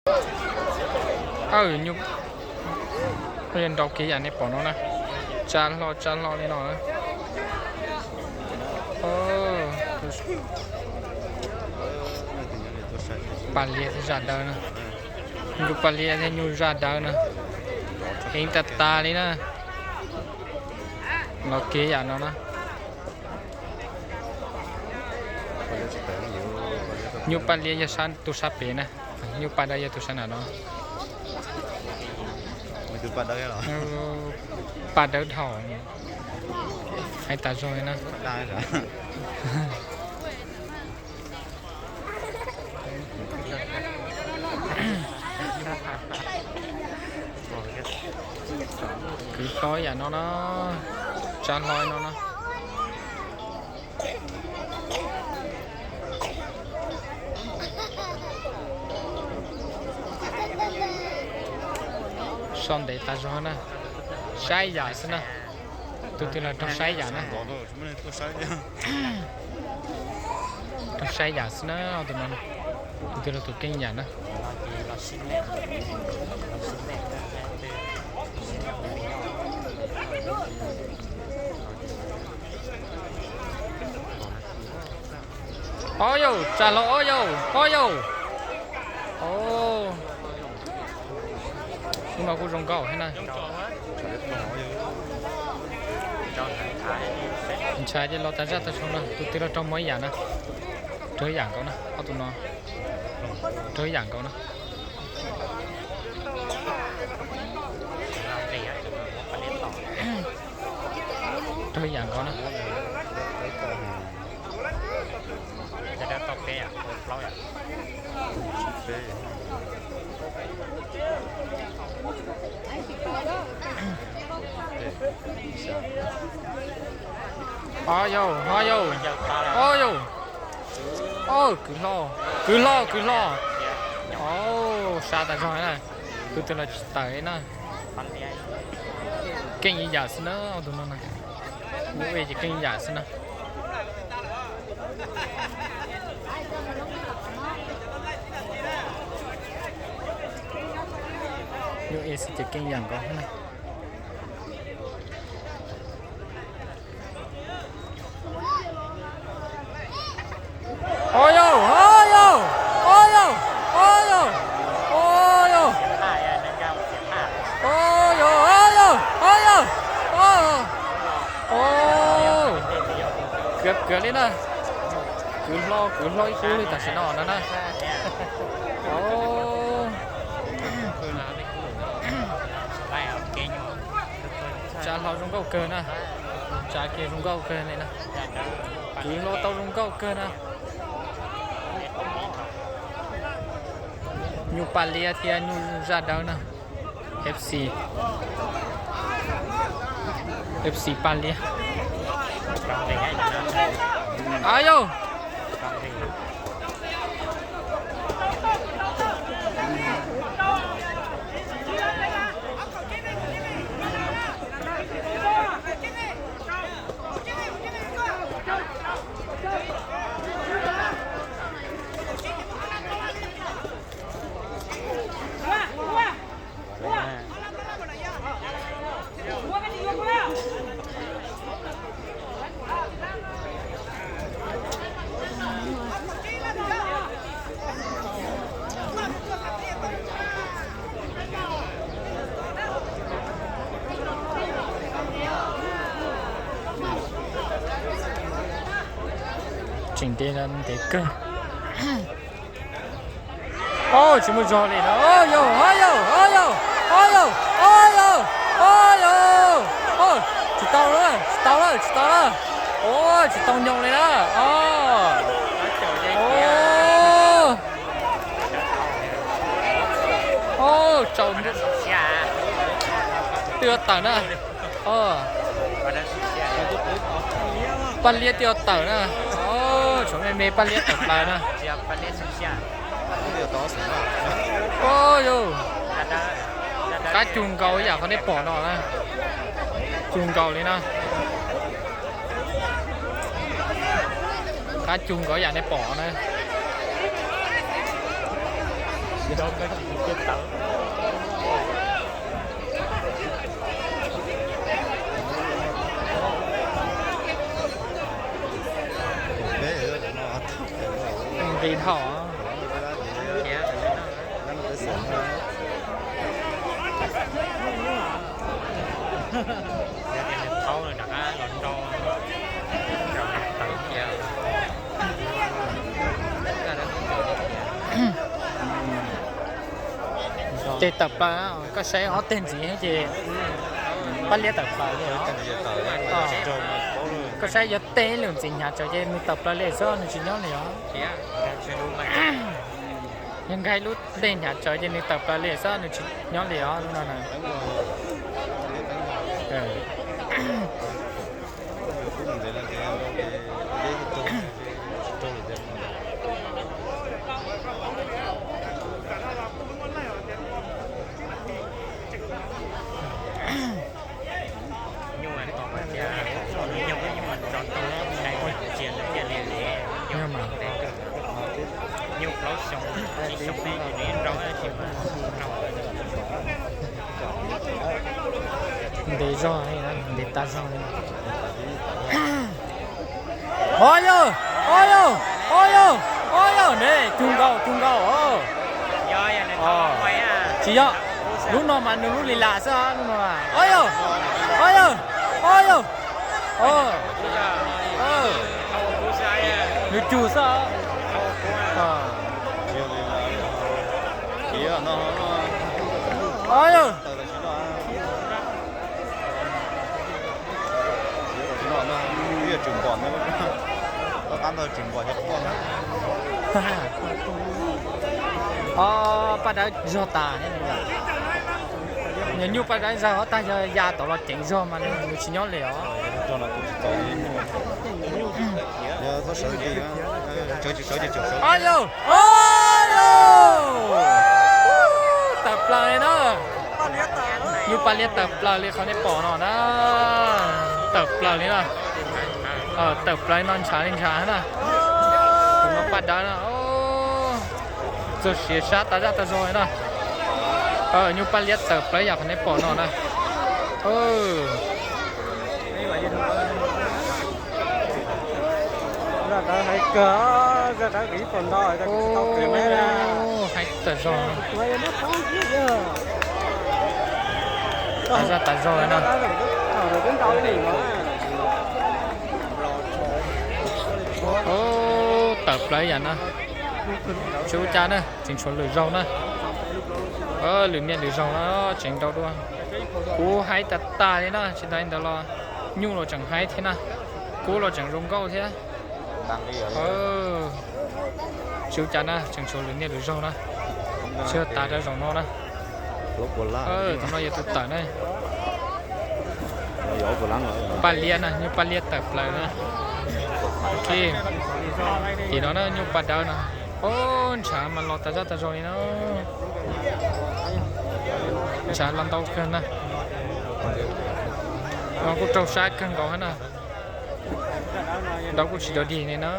Aw, nyuj, nrau kev yam nej pom no na. Tsa hlo tsa hlo li no na. Paj liab thiab zaj dawb na. Nyuj paj liab thiab nyuj zaj dawb na. Heev tag tag li na. Los kev yam no na. Nyuj paj liab yog sab, tus sab pem na. Nyuj paj dawb yog tus sab nram no. Paj dawb dhau. Hais tas zog li na. Kwv hlob yam no na, tsa hlo no na. Sau ntev tas zog na, saib yam xwb na. Tus twg los raug saib yam na. Raug saib yam xwb na, tus no, tus twg los tus keej yam na. Ob yau, tsa hlo ob yau, ob yau. Ub no kuj zoo nkauj thiab na. Ntshai ces los tas zaj tas zog no, tus twg los raug mob yam na. Raug yam nkaus na, ob tus no. Raug yam nkaus na. Raug yam nkaus na. Ob yau, ob yau, ob yau. Kwv hlo, kwv hlo, kwv hlo. Sab tas zog na. Tus twg los tsis tawm na. Keej ib yam xwb na, ob tug no na. Nyuj e ces keej ib yam xwb na. Nyuj e xwb ces keej ib yam nkaus na. Ua yau, ua yau, ua yau, ua yau, ua yau, ua yau, ua yau, ua yau, ua yau. Kwv kwv li na. Kwv hlo kwv hlo ib kub li tam sim no no na. Tsa hlo zoo nkauj kawg na. Tsa kiag zoo nkauj kawg li na. Kwv hlo tau zoo nkauj kawg na. Nyuj paj liab thiab nyuj zaj dawb na. F C, F C paj liab. A yau. Tseem ntev ntev kawg. Tsis muaj zog li no. Yau, yau, yau, yau, yau, yau, yau. Tsis tau lawm, tsis tau lawm, tsis tau lawm. Tsis tau nyob li na. Tsaus, twb yuav tawm na. Paj liab twb yuav tawm na. Tshuav me me paj liab tawm plaws na. Yau, qab cug nkaus yam qhov nej pom no na. Cug nkaus li na. Qab cug nkaus yam nej pom na. Nqis dhau. Thaub rov qab los nrau, rau tawm cia. Ces tawm plaws, koj saib ob teg ntxiv ces pab liab tawm plaws li. Koj saib yog tej lwm ntxiv hnyav tsawv ces nws tawm plaws li xwb, nws tsis nyob li os. Yog nkag lub ntej hnyav tsawv ces nws tawm plaws li xwb, nws tsis nyob li os lub no na. Ntev zog, ntev tas zog li. Ob yog, ob yog, ob yog, ob yog ne, cug nkaus, cug nkaus. Tsis yog, lub no mas nws lub li las xwb, lub no. Ob yog, ob yog, ob yog. Nws cug xwb. Ob yog. Ob, paj dawb zog tas. Nyuag nyuj paj dawb zog, ob tag yog ya tau los ceev zog mas nws tsis nyob li os. Ob yog, ob yog, tawm plaws li na. Nyuj paj liab tawm plaws li qhov nej pom no na. Tawm plaws li na. Tawm plaws li no ntshav li ntshav na. Tus no paj dawb na. Txog siav sab tas zaj tas zog li na. Nyuj paj liab tawm plaws yam qhov nej pom no na. Hais tas zog. Tas zaj tas zog li no. Tawm plaws yam no. Tsis ua cas na, tseem tshuav lwm zaug na. Lwm niaj lwm zaug na, tseem nrau dua. Kuv haib tas tas li na, tsis tas li ntawd los nyuj los tseem haib thiab na. Kub los tseem zoo nkauj thiab. Tsis ua cas na, tseem tshuav lwm niaj lwm zaug na. Tsis tas rau zaum no na. Tus no yog tus tawm na. Paj liab na, nyuj paj liab tawm plaws na. Tim no na nyuj paj dawb no. Ob, ntshav mas los tas zaj tas zog li na. Ntshav los ntau kawg na. No kuj raug sab kawg nkaus na. Nrau kuj tsis dog dig li na.